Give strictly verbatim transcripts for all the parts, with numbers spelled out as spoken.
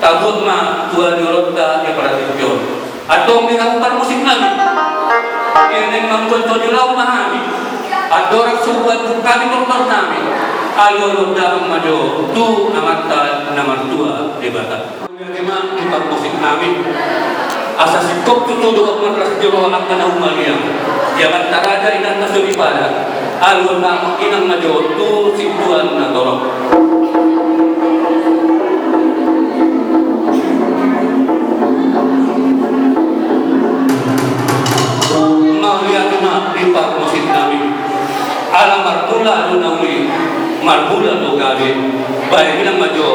Sahat ma tu adoran ni partingkian. Antong di hamu parmusik nami. Ia naeng mambuat tolu lagu ma hami. Andorang so hubuat hami tortor nami. Alualuhon damang ma jo tu Amanta na martua Debata. Ia ma tu parmusik nami. Asa singkop tutu dohot marlas ni roha angka na humaliang. Ia ma antara raja inanta soripada. Alualuhon damang inang ma jo tu sintuan na torop. Mauliate ma di parmusik nami. Ala marmula do na uli, marmula do gabe. Baen inang ma jo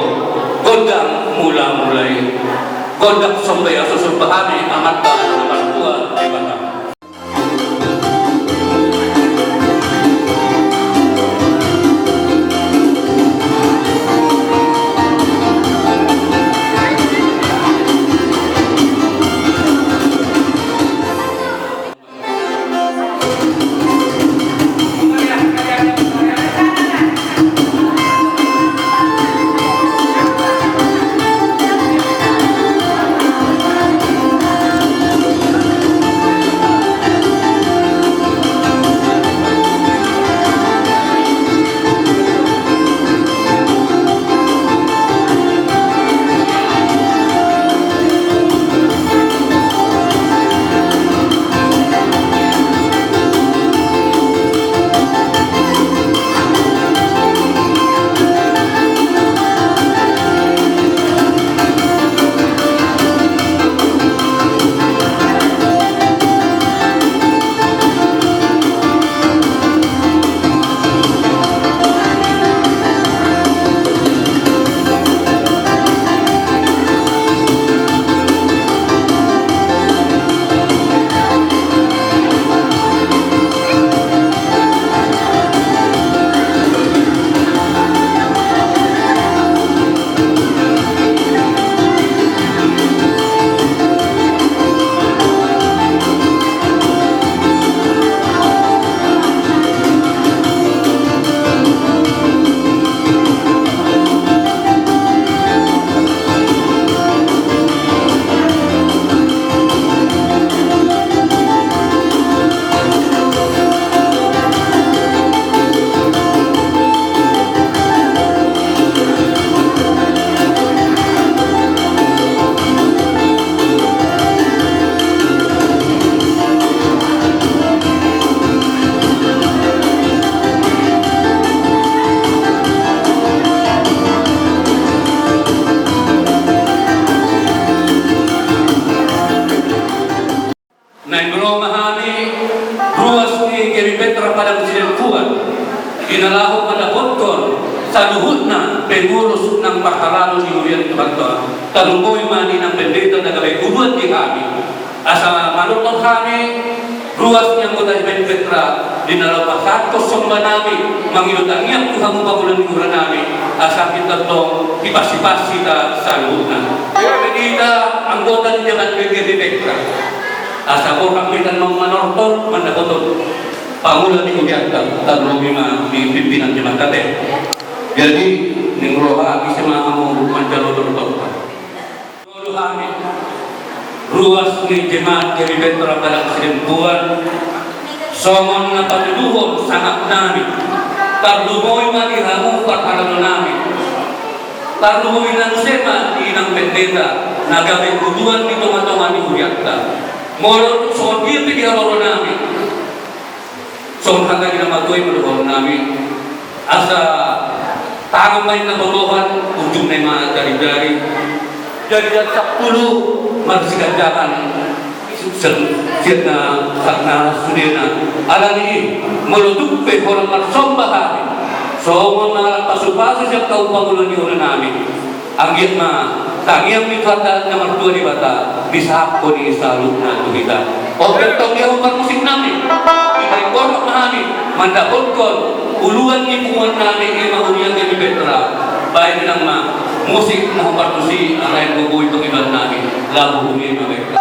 gondang mulamula i. Gondang somba i asa somba hami Amanta na martua Debata. Naeng ro ma hami ruas ni Geri Petra Padang Sidempuan, di na laho mandapothon saluhutna pengurus nang parhalado ni huria ni Tuhanta. Tarlumobi ma di nang pendeta na gabe uluan di hami. Asa manortor hami ruas ni anggota Geri Petra, di na laho pasahathon somba nami, mangido tangiang tu hamu pangula ni huria nami, asa hita tong dipasipasi hita saluhutna. Ia pe di hita anggota ni jemaat Geri Petra. Asa borhat ma hita naung manortor mandapothon pangula ni hurianta, tarlumobi ma di pimpinan jemaat ate. Jadi, naeng ro hami, ise ma hamu manjalo tortorta. Jolo hami, ruas ni jemaat Geri Petra Padang Sidempuan, songon na patuduhon sangap nami, tarlumobi ma di hamu parhalado nami. Tarlumobi nang muse ma di nang pendeta na gabe uluan di tongatonga ni hurianta. Molo tung songon dia pe di haroro nami, songon hata ni na matua i ma dohonon nami, asa tangan ma inna botohan, ujungna i ma jarijari. Jarijari sampulu marsiganjangan sian, sian na, na sudena. Alani i, molo tung pe holan marsomba hami songon na pasupasu sian hamu pangula ni huria nami, anggiat ma tangiang ni Tuhanta na martua Debata disahapkon i saluhutna tu hita. Oke, tong di hamu parmusik nami, naeng borhat ma hami mandapothon uluan ni punguan nami, i ma huria Geri Petra. Baen inang ma musik na hombar tusi, ala naeng gogoi pangidoan nami, lagu huni ma baen.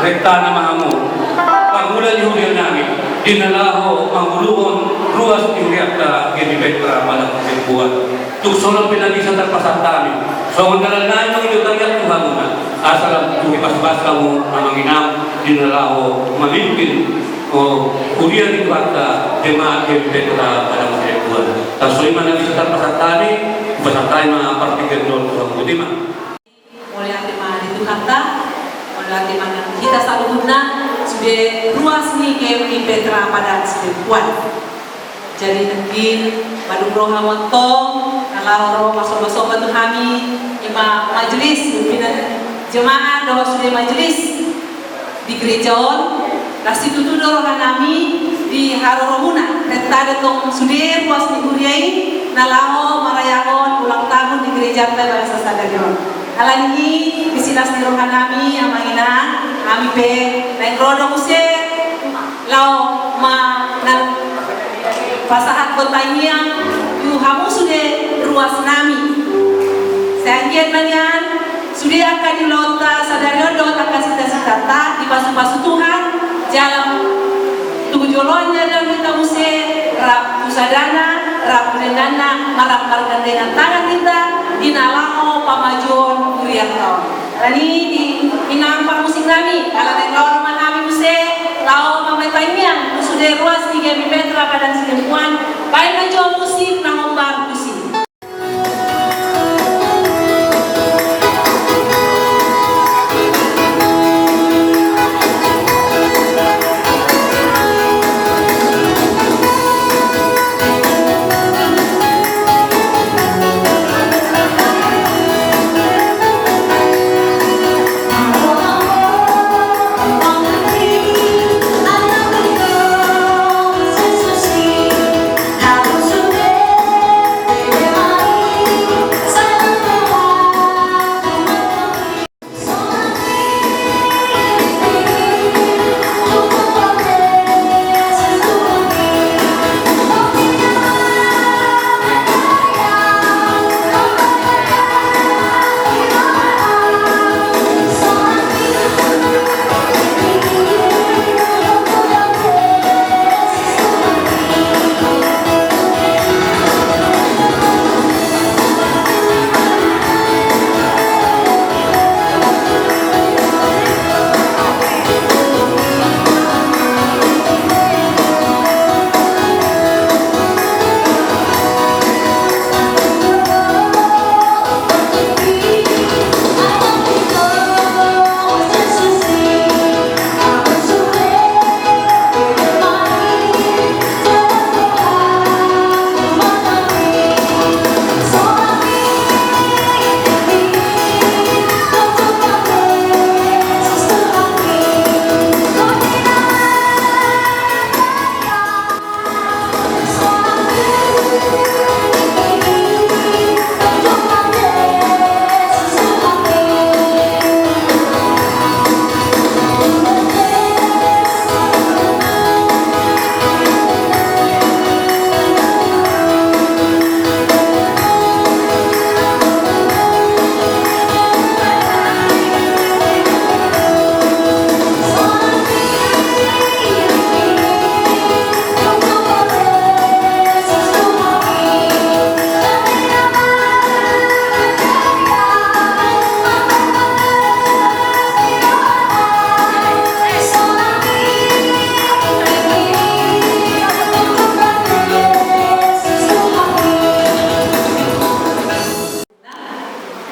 Renta nama hamu pangula ni huria nami di na laho manguluhon ruas ni hurianta GMI Petra Padang Sidempuan. Tung songon on pe na bisa tarpasahat hami songon dalan nami mangido tangiang tu hamuna, asa lam tung dipasupasu hamu amang inang di na laho mamimpin huria ni Tuhanta, jemaat GMI Petra Padang Sidempuan. Tarsongon i ma na bisa tarpasahat hami. Pasahat hami ma partingkian on tu hamu, botima. Mauliate ma di Tuhanta, mauliate ma nang hita saluhutna, sude ruas ni GMI Petra Padang Sidempuan. Jadi nangkin, madung ro hamu antong na laho ro marsomba-somba tu hami, i ma majelis pimpinan jemaat dohot sude majelis di gereja on. Las situtu do roha nami di haroromuna, renta do tong sude ruas ni huria i na laho marayahon ulang tahun di gerejanta bagasan sadari on. Alani i, di silas ni roha nami amang inang, hami pe naeng ro do muse laho ma na pasahathon tangiang tu hamu sude ruas nami. Sai anggiat ma nian sude angka ni ulaonta sadari on dohot angka sita-sitanta dipasupasu Tuhan, jala tu joloan ni ari on hita muse rap tu sadana, rap tu dengganna, marap margandengan tangan hita di na laho pamajuon hurianta on. Alani i, di inang parmusik nami, ala naeng ro ma hami muse laho mambahen tangiang tu sude ruas ni GMI Petra Padang Sidempuan, bahen ma jo musik na hombar tusi.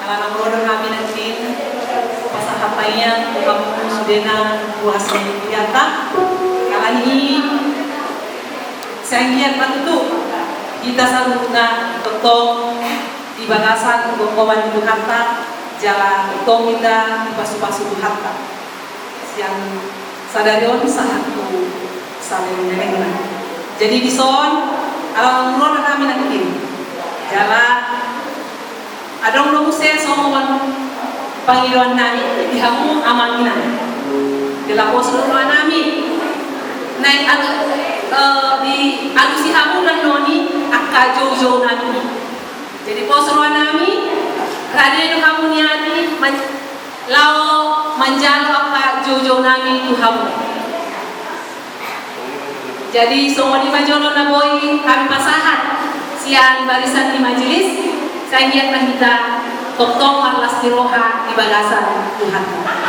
Ala naung ro do hami nangkin pasahat tangiang tu hamu sudena ruas ni hurianta. Alani i, sai anggiat ma tutu hita saluhutna tongtong di bagasan gomgoman ni Tuhanta, jala tongtong hita dipasupasu Tuhanta. Sian sadari on sahat tu saleleng ni lelengna. Jadi dison, ala naung ro do hami nangkin. Jala adong do muse songon pangidoan nami di hamu amang inang. Jala pos do roha nami naeng alu, eh, dialusi hamu nangkin angka joujou nami. Jadi pos roha nami, rade do hamu nian i man-, laho manjalo Jalo angka joujou nami tu hamu. Jadi songon i ma jolo na boi hami pasahat sian barisan ni majelis, sai anggiat ma hita tongtong marlas ni roha di bagasan Tuhan.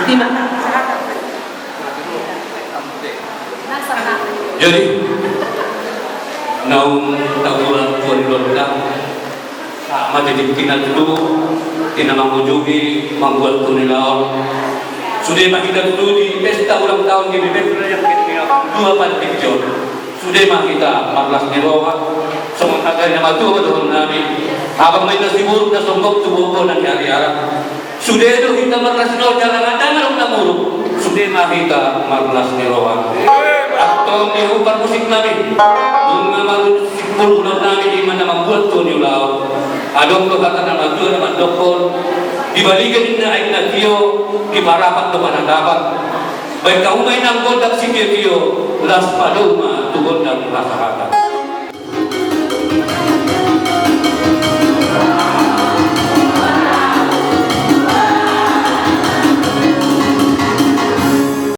Terima kasih. Jadi naung tabulan dua ribu dua puluh enam, sama jadi tinggal dulu, tinggal mangujungi, membuat tunilal. Sude ma hita dulu di pesta ulang tahun di B P P yang kedua pada tinggal. Sude ma hita marlas ni roha, songon hata ni na matua dohon nami. Abang main nasi buruk na sombok tu bobo na di hari arah. Sude do hita marlas ni roha jala ngadang adong na buruk. Sude ma hita marlas ni roha. Antong di umpar musik nami. Nunga marus sipul ulang nami di mana membuat tu ni ulang. Adong do hata na matua na mandokkon. Di baliga ninna aek na tio, di parapat do panatapan. Baen hamu ma inang gondang sitio-tio, las ma doma tu gondang hasahatan.